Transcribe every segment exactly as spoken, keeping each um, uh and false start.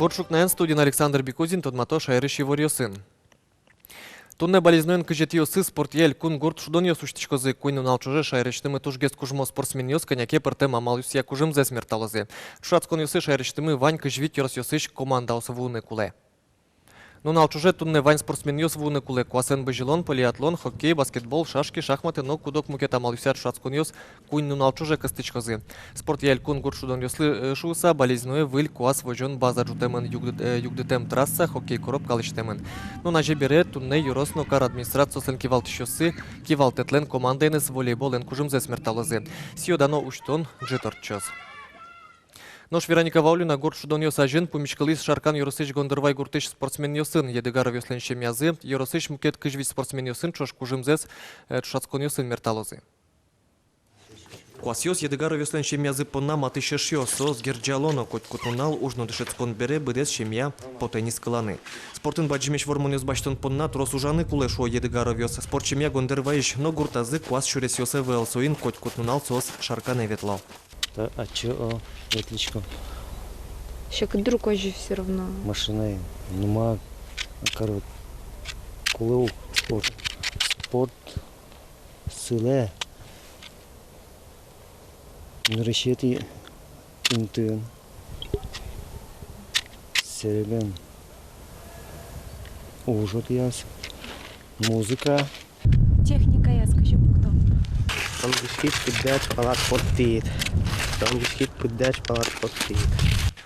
Бур ӵукнаен, студиын Александр Бикузин. Тодмато шаерысь иворъёсын. Туннэ Балезиноын кызетӥосыз спортъя элькун гурт шудонъёс усьтӥськозы. Куинь нунал ӵоже шаерысьтымы тужгес кужмо спортсменъёс кӧня ке пӧртэм амалъёсъя кужымзэс мерталозы. Ӵошатсконъёсы шаерысьтымы вань кызь вить ёросъёсысь командаос вуыны кулэ. Нунал ӵоже туннэ вань спортсменъёс вуыны кулэ: куасэн бызьылон, полиатлон, хоккей, баскетбол, шашки, шахматы но куд-ог мукет амалъёсъя ӵошатсконъёс куинь нунал ӵоже кыстӥськозы. Спортъя элькун гурт шудонъёслы, э, шуыса, Балезиное выль куас возён база ӝутэмын, югдыт-, э, югдытэм трасса, хоккей коробка лэсьтэмын. Нуназе бере туннэ ёрос но кар администрациослэн кивалтӥсьёссы кивалтэтлэн командаеныз волейболэн кужымзэс мерталозы. Сӥё-дано усьтон ӝыт ортчоз. Нош Вероника Ваулина гурт шудонъёс азьын пумиськылӥз Шаркан ёросысь Гондырвай гуртысь спортсменъёсын. Едыгаровъёслэн семьязы ёросысь мукет кызь вить спортсменъёсын ӵош кужымзэс, э, ӵошатсконъёсын мерталозы. Куасъёс Едыгаровъёслэн семьязы понна матысь эшъёс, соос герӟало но, котькуд нунал уж но дышетскон бере быдэс семья потэ нискыланы. Спортын бадӟымесь вормонъёс басьтон понна трос ужаны кулэ, шуо Едыгаровъёс. Спорт семья Гондырвайысь, но гуртазы куас сюресъёс ӧвӧл, соин котькуд нунал соос Шарканэ ветло. Та ачы, о, ветлӥсько. Секыт друг озьы всё равно. Машинаен. Ну, ма, короче, кулэ ук спорт. Спорт сылэ нырысетӥ интыын сэрегэн ужъёсъяз, музыка. Техникаяз кызьы пукто? Тон дӥськид, пыддач, палад поттӥд. Тон дӥськид, пыддач, палад поттӥд.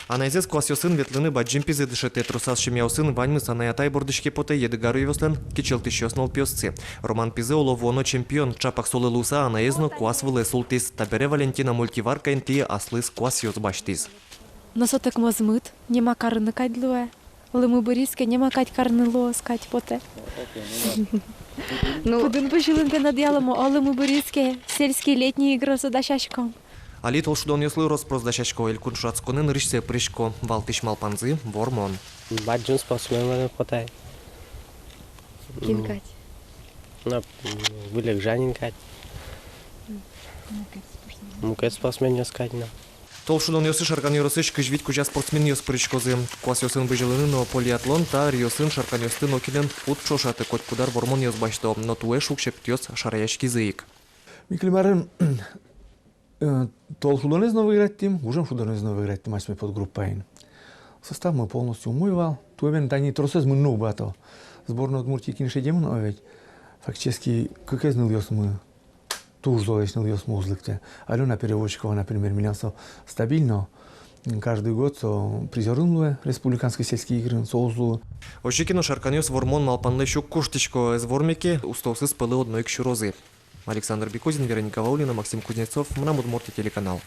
Анайзэс куасъёсын ветлыны бадӟым пизэ дышетэ. Тросаз семьяосын ваньмыз анай-атай бордысь ке потэ, Едыгаровъёслэн кичӧлтӥсьёс нылпиоссы. Роман пизэ, оло, вуоно чемпион. Чапак солы луыса анаез но куас вылэ султӥз. Табере Валентина мультиварка интые аслыз куасъёс басьтӥз. Но сотэк мӧзмыт, нема карыны кадь луэ. Лымы быриз ке, нема кадь карыны луоз кадь потэ. Ну, пыдын бызьылыны, пе, но дыяломо, а лымы быриз ке, сельские летние игры со дасяськом. Али толшудонъёслы рос-прос дасясько, элькун ӵошатсконэ нырысьсэ пырисько. Валтӥсь малпанзы — вормон. Бадӟым спортсмен луыны потэ. Кин кадь? На, м, выль экранын кадь. Мукет спортсмен. Мукет спортсменъёс кадь на. Толшудонъёсы Шаркан ёросысь кызь вить кузя спортсменъёс пыриськозы. Куасъёсын бызьылыны но полиатлон та аръёсын шарканъёсты нокинэн уд ӵошаты, котькуд ар вормонъёс басьто, но туэ шуг-секытъёс шараяськизы ик. Микельмарын, э, толшудонэз но выиграть карим, гужем шудонэз но выиграть карим асьме подгруппаен. Составмы полностью умой вал. Туэ бен тани тросэз мынны уг быгато. Сборной Удмуртии кин шедемын, а ведь фактически кыкез нылъёсмы, туж золэсь нылъёсмы уз лыктэ. Алёна Перевозчикова, например, милям со стабильно, м, каждый год со призёрын луэ республиканской сельские игрын, со уз луы. Озьы ке но, шарканъёс вормон малпанлэсь уг куштӥсько, ӧз ворме ке, устоосыз пӧлы одно ик сюрозы. Александр Бикузин, Вероника Ваулина, Максим Кузнецов, «Мынам Удмуртие» телеканал.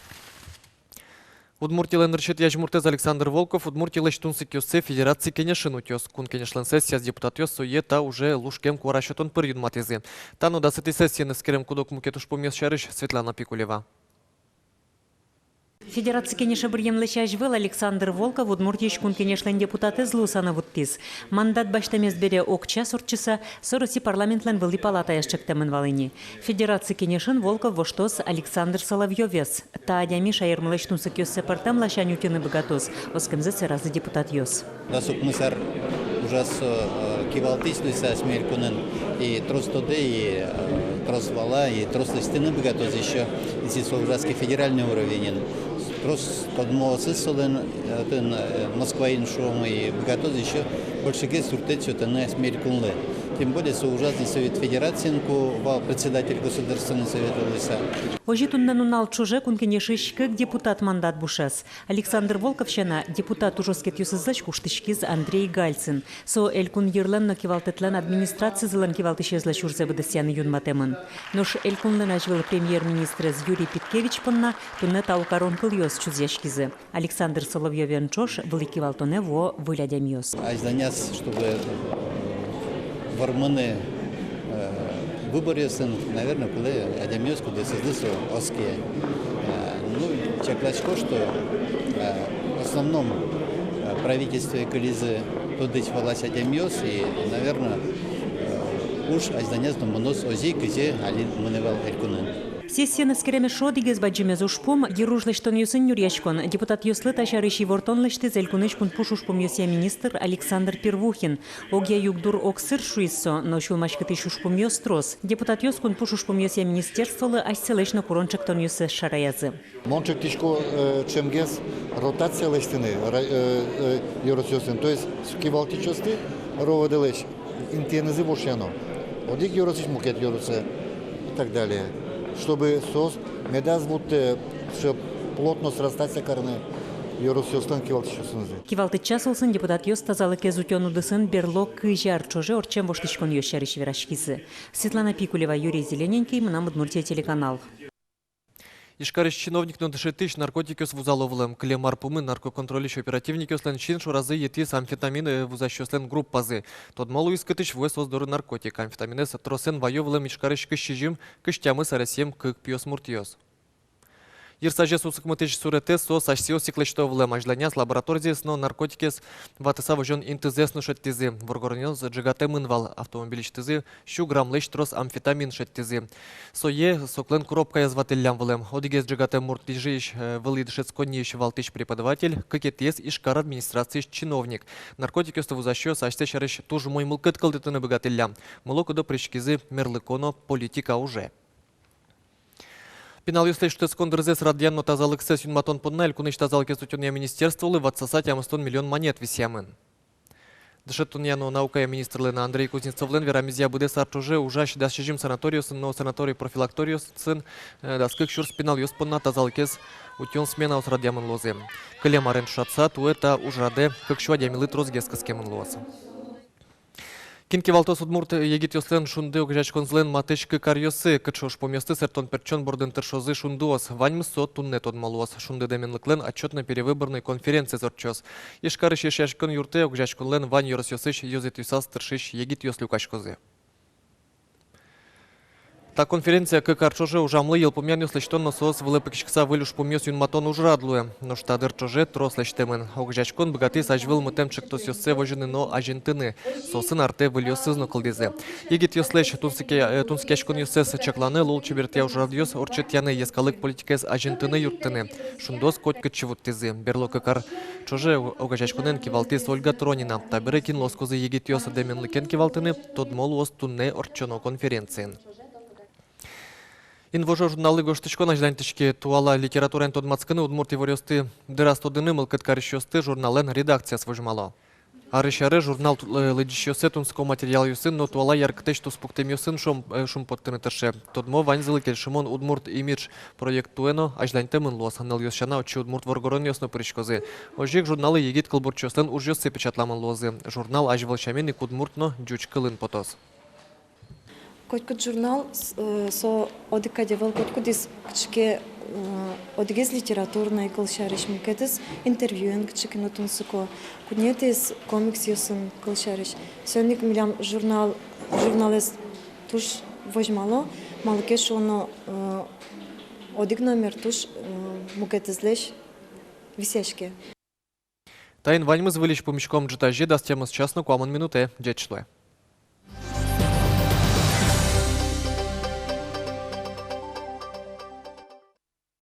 Удмуртилэн нырысетӥ азьмуртэз Александр Волков Удмуртилэсь тунсыкъёссэ Федераци Кенешын утёз. Кун Кенешлэн сессияз депутатъёс сое та уже лушкем куара сётон пыр юнматӥзы. Та но дасэтӥ сессиын эскерем куд-ог мукет ужпумъёс сярысь Светлана Пикулева. Федераци Кенеше быръемлэсь азьвыл Александр Волков Удмуртиысь Кун Кенешлэн депутатэз луыса но вуттӥз. Мандат басьтэмез бере ог час ортчыса, со Росси парламентлэн вылӥ палатаяз ӵектэмын вал ини. Федераци Кенешын Волков воштоз Александр Соловьёвез. Та адями шаермылэсь тунсыкъёссэ пӧртэм ласянь утьыны быгатоз, оскемзэс веразы депутатъёс. Дас укмыс ар ужаз со, э, кивалтӥсь луыса асьме элькунын, и трос тодэ, и, э, трос вала, и трос лэсьтыны быгатоз ещё, если со ужаз ке федеральный уровеньын. Трос тодмоосыз солэн, э, тын, э, Москваын, шуом, и быгатоз ещё большегес юрттэт сётыны асьме элькунлы. Тем более со ужаз ни Совет Федерациын ку вал председатель Государственного Совета луыса. Озьы туннэ нунал ӵоже Кун Кенешысь кык депутат мандат бушаз. Александр Волков сяна депутат ужоскетъёсызлэсь куштӥськиз Андрей Гальцин. Со элькун йырлэн но кивалтэтлэн администрацизылэн кивалтӥсезлэсь ужзэ быдэсъяны юнматэмын. Нош элькунлэн азьвыл премьер-министрез Юрий Питкевич понна туннэ тау карон кылъёс чузъяськизы. Александр Соловьёвен ӵош вылӥ кивалтонэ вуо выль адямиос. Азьланяз, чтобы вормыны, э, выборъёсын, наверно, кулэ адямиос, кудъёсызлы со оске. Э, ну, чакласько, что, э, в основном, э, правительствое кылизы тодӥсь-валась адямиос, и, наверно, э, Уж азьланяз но мыноз озьы ик, кызьы али мынэ вал элькунын. Сессиын эскеремез шуо одӥгез бадӟымез ужпум — йыружлэсьтонъёсын нюръяськон. Депутатъёслы та сярысь ивортон лэсьтӥз элькунысь кунпуш ужпумъёсъя министр Александр Первухин. Огъя югдур огсыр, шуиз со, но сюлмаськытӥсь ужпумъёс трос. Депутатъёс кунпуш ужпумъёсъя министерстволы асьсэлэсь но курон-ӵектонъёссэс шараязы. Мон ӵектӥсько, э, ӵемгес ротация лэсьтыны ра-, э, э, ёросъёсын, то есть кивалтӥсьёсты РОВД-лэсь интыенызы вошъяно. Одӥг ёросысь мукет ёросэ и так далее. Чтобы соос медаз вуттэ, чтоб плотно срастаться карыны ёросъёслэн кивалтӥсьёсынызы. Кивалтӥсь час улсын депутатъёс тазалыкез утён удысын берло кызь ар ӵоже ортчем воштӥськонъёс сярысь вераськизы. Светлана Пикулева, Юрий Зелененький, «Мынам Удмуртие» телеканал. Ижкарысь чиновник но дышетӥсь наркотикъёс вузало вылэм. Кылем ар пумын наркоконтрольысь оперативникъёслэн син шоразы йӧтӥз амфетамин, э, вузасьёслэн группазы. Тодмо луиз, кытысь вуэ соос доры наркотик. Амфетаминэз тросэн ваё вылэм Ижкарысь кызь сизьым, кызь тямыс аресъем кык пиосмуртъёс. Йырсазез усыкмытӥсь суретэз соос асьсэос ик лэсьто вылэм. Азьланяз лабораторизэс но наркотикез ватыса возён интызэс но шедьтӥзы. Воргоронъёс ӝегатэмын вал, автомобильысьтызы сю граммлэсь трос амфетамин шедьтӥзы. Сое соклэн коробкаяз ватӥллям вылэм. Одӥгез ӝегатэм мурт Ижысь, э, вылӥ дышетсконниысь валтӥсь преподаватель, кыкетӥез Ижкар администрациысь чиновник. Наркотикъёсты вузасьёс асьсэ сярысь туж умой мылкыд кылдытыны быгатӥллям. Мылокыдо пыриськизы мерлыко но политика уже. Пиналъёслэсь шутэтскон дырзэс радъян но тазалыксэс юнматон понна элькунысь тазалыкез утёнъя министерстволы ватсаса тямыстон миллион манет висъямын. Дышетонъя но наукая министрлэн Андрей Кузнецовлэн верамезъя, быдэс ар ӵоже ужась дас сизьым санаториосын но санаторий-профилакториосын, э, дас кык сюрс пиналъёс понна тазалыкез утён сменаос радъямын луозы. Кылем арен ӵошатыса, туэ та ужрадэ кык сю адямилы тросгес кыскемын луоз. Кин кивалтоз удмурт егитъёслэн «Шунды» огазеяськонзылэн матысь кык аръёсы? Кыӵе ужпумъёсты сэрттон-пертчон бордын тыршозы шундыос? Ваньмыз со туннэ тодмо луоз. «Шунды» дэменлыклэн отчётно-перевыборной конференциез ортчоз. Ижкарысь Эшъяськон юртэ огазеяськонлэн вань ёросъёсысь ёзэтъёсаз тыршись егитъёс люкаськозы. Та конференция кык ар ӵоже ужамлы йылпумъянъёс лэсьтон но соос вылэ пыкиськыса выль ужпумъёс юнматон ужрад луэ. Нош та дыр ӵоже трос лэсьтэмын. Огазеяськон быгатӥз азьвыл мытэм ӵектосъёссэ возьыны но азинтыны. Соосын артэ выльёсыз но кылдӥзы. Егитъёслэсь тунсыке-, э, тунсыкъяськонъёссэс чакланы, лулчеберетъя ужрадъёс ортчытъяны, йӧскалык политикаез азинтыны юрттыны. Шундыос котькытчы вуттӥзы. Берло кык ар ӵоже о-, огазеяськонэн кивалтӥз Ольга Тронина. Табере кин луоз кузы егитъёс дэменлыкен кивалтыны, тодмо луоз туннэ ортчоно конференциын. «Инвожо» журналлы гожтӥськон азьланьтӥське. Туала литератураен тодматскыны, удмурт иворъёсты дыраз тодыны мылкыд карисьёсты журналлэн редакцияз возьмало. Арысь аре журнал ту-, лы-, лыдӟисьёссэ тунсыко материалъёсын но туала яркытэсь туспуктэмъёсын шум-, э, шумпоттыны тырше. Тодмо, ваньзылы кельшымон «Удмурт имидж» проект туэ но азьланьтэмын луоз. Нылъёс сяна, отчы удмурт воргоронъёс но пыриськозы. Озьы ик журналы егит кылбурчиослэн ужъёссы печатламын луозы. Журнал азьвыл сямен ик удмурт но ӟуч кылын потоз. Котькуд журнал, с-, э, со одӥг кадь ӧвӧл, котькудӥз кыӵе ке, э, одӥгез литературной кыл сярысь, мукетыз интервьюен кыӵе ке но тунсыко, куинетӥез комиксъёсын кыл сярысь. Соин ик милям журнал, журналэз туж возьмало, малы ке шуоно, э, одӥг номер туж, э, мукетызлэсь висъяське. Таин ваньмыз. Выльысь пумиськом ӝытазе дас тямыс час но куамын минутэ. Ӟеч луэ.